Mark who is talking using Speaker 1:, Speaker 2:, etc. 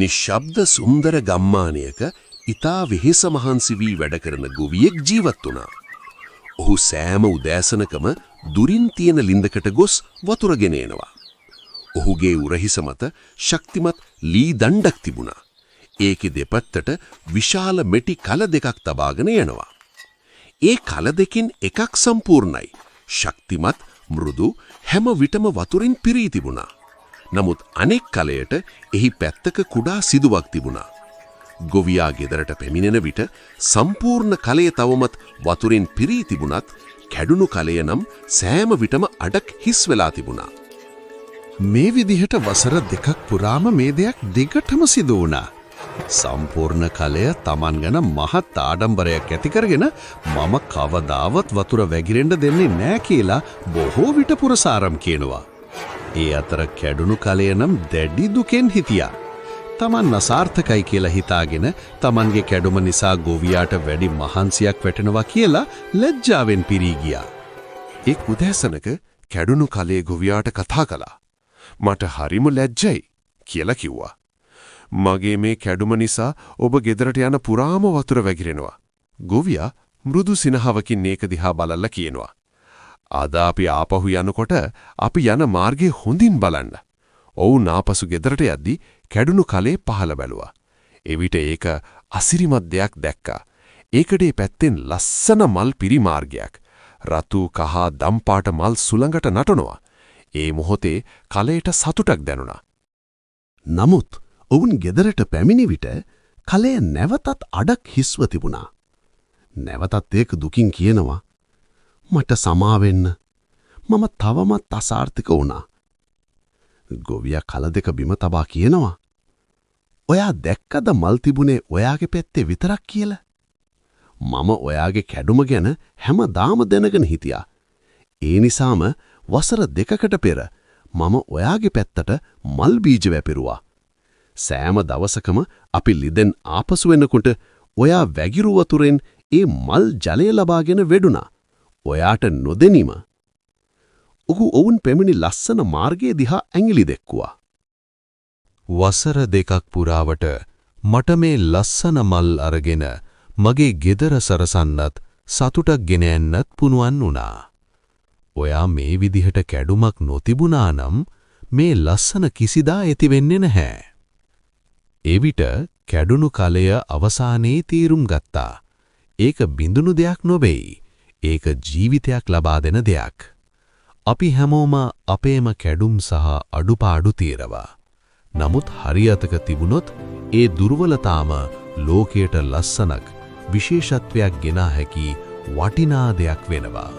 Speaker 1: නිශ්ශබ්ද සුන්දර ගම්මානයක ඉතා වෙහෙස මහන්සි වී වැඩ කරන ගොවියෙක් ජීවත් වුණා. ඔහු සෑම උදෑසනකම දුරින් තියෙන ලිඳකට ගොස් වතුර ගෙන එනවා. ඔහුගේ උරහිස මත ශක්තිමත් ලී දණ්ඩක් තිබුණා. ඒකේ දෙපැත්තට විශාල මෙටි කල දෙකක් තබාගෙන යනවා. ඒ කල දෙකින් එකක් සම්පූර්ණයි. ශක්තිමත්, මෘදු, හැම විටම වතුරින් පිරී තිබුණා. නමුත් අනෙක් කලයට එහි පැත්තක කුඩා සිදුවක් තිබුණා. ගොවියා ගෙදරට පැමිණෙන විට සම්පූර්ණ කලය තවමත් වතුරින් පිරී තිබුණත්, කැඩුණු කලය නම් සෑම විටම අඩක් හිස් වෙලා තිබුණා.
Speaker 2: මේ විදිහට වසර 2ක් පුරාම මේ දෙයක් දිගටම සිදු වුණා. සම්පූර්ණ කලය තමන් ගැන මහත් ආඩම්බරයක් ඇති කරගෙන මම කවදාවත් වතුර වැගිරෙන්න දෙන්නේ නෑ කියලා බොහෝ විට පුරසාරම් කියනවා. ඒ අතර කැඩුණු කලය නම් දැඩි දුකෙන් හිටියා. තමන් අසාර්ථකයි කියලා හිතාගෙන තමන්ගේ කැඩුම නිසා ගොවියාට වැඩි මහන්සියක් වැටෙනවා කියලා ලැජ්ජාවෙන් පිරී ගියා.
Speaker 1: එක් උදෑසනක කැඩුණු කලයේ ගොවියාට කතා කළා. මට හරිම ලැජ්ජයි කියලා කිව්වා. මගේ මේ කැඩුම නිසා ඔබ ගෙදරට යන පුරාම වතුර වැగిරෙනවා. ගොවියා මෘදු සිනහවකින් ඒක දිහා බලලා කියනවා. අද අපි ආපහු යනකොට අපි යන මාර්ගය හොඳින් බලන්න. ඔවුන් ආපසු ගෙදරට යද්දි කැඩුණු කලේ පහළ බැලුවා. එවිට ඒක අසිරිමත් දෙයක් දැක්කා. ඒකට ඒ පැත්තෙන් ලස්සන මල් පිරි මාර්ගයක්. රතු, කහ, දම් පාට මල් සුළඟට නටනවා. ඒ මොහොතේ කලයට සතුටක් දැනුණා.
Speaker 2: නමුත් ඔවුන් ගෙදරට පැමිණි විට කලය නැවතත් අඩක් හිස්ව තිබුණා. නැවතත් ඒක දුකින් කියනවා, මට සමා වෙන්න. මම තවමත් අසාර්ථක වුණා. ගොවියා කල දෙක බිම තබා කියනවා, ඔයා දැක්කද මල් තිබුණේ ඔයාගේ පැත්තේ විතරක් කියලා? මම ඔයාගේ කැඩුම ගැන හැමදාම දැනගෙන හිටියා. ඒ නිසාම වසර 2කට පෙර මම ඔයාගේ පැත්තට මල් බීජ වැපිරුවා. සෑම දවසකම අපි ලිදෙන් ආපසු එනකොට ඔයා වැගිරු වතුරෙන් ඒ මල් ජලය ලබාගෙන වෙඩුණා. ඔයාට නොදෙනීම. ඔහු ඔවුන් පැමිණි ලස්සන මාර්ගය දිහා ඇඟිලි දැක්කුවා.
Speaker 3: වසර 2ක් පුරාවට මට මේ ලස්සන මල් අරගෙන මගේ ගෙදර සරසන්නත් සතුටක් ගෙන එන්නත් පුළුවන් වුණා. ඔයා මේ විදිහට කැඩුමක් නොතිබුණා නම් මේ ලස්සන කිසිදා ඇති වෙන්නේ නැහැ. එවිට කැඩුණු කලය අවසානයේ තීරුම් ගත්තා. ඒක බිඳුණු දෙයක් නොවේයි. ඒක ජීවිතයක් ලබා දෙන දෙයක්. අපි හැමෝම අපේම කැඩුම් සහ අඩුපාඩු తీරවා. නමුත් හරි අතක තිබුණොත් ඒ දුර්වලතාම ලෝකයට ලස්සනක් විශේෂත්වයක් ගෙන හැකි වටිනා දෙයක් වෙනවා.